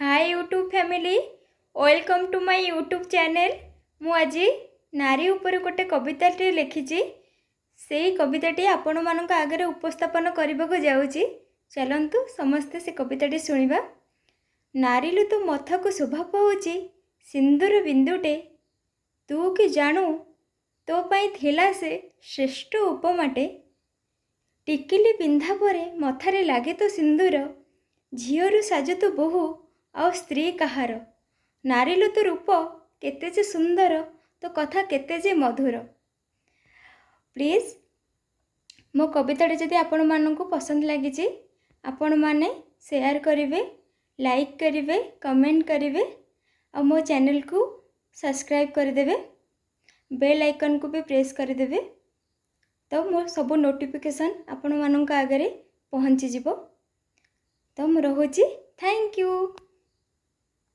Hi YouTube family, welcome to my YouTube channel. ମୁଁ ଆଜି ନାରୀ ଉପରେ ଗୋଟେ କବିତାଟି ଲେଖିଛି। ସେଇ କବିତାଟି ଆପଣମାନଙ୍କ ଆଗରେ ଉପସ୍ଥାପନ କରିବାକୁ ଯାଉଛି। ଚାଲନ୍ତୁ, ସମସ୍ତେ ସେ କବିତାଟି ଶୁଣିବା। ନାରୀଲୋ, ତୋ ମଥାକୁ ଶୋଭା ପାଉଛି ସିନ୍ଦୁର ବିନ୍ଦୁଟେ। ତୁ କି ଜାଣୁ ତୋ ପାଇଁ ଥିଲା ସେ ଶ୍ରେଷ୍ଠ ଉପମାଟେ। ଟିକିଲି ପିନ୍ଧା ପରେ ମଥାରେ ଲାଗେ ତୋ ସିନ୍ଦୁର। ଝିଅରୁ ସାଜୁ ତୁ ବୋହୂ ଆଉ ସ୍ତ୍ରୀ କାହାର। ନାରୀଲୋ, ତୋ ରୂପ କେତେ ଯେ ସୁନ୍ଦର, ତୋ କଥା କେତେ ଯେ ମଧୁର। ପ୍ଲିଜ୍, ମୋ କବିତାଟି ଯଦି ଆପଣମାନଙ୍କୁ ପସନ୍ଦ ଲାଗିଛି, ଆପଣମାନେ ସେୟାର କରିବେ, ଲାଇକ୍ କରିବେ, କମେଣ୍ଟ କରିବେ ଆଉ ମୋ ଚ୍ୟାନେଲକୁ ସବସ୍କ୍ରାଇବ୍ କରିଦେବେ। ବେଲ୍ ଆଇକନ୍କୁ ବି ପ୍ରେସ୍ କରିଦେବେ, ତ ମୋ ସବୁ ନୋଟିଫିକେସନ୍ ଆପଣମାନଙ୍କ ଆଗରେ ପହଞ୍ଚିଯିବ। ତ ମୁଁ ରହୁଛି। Thank you.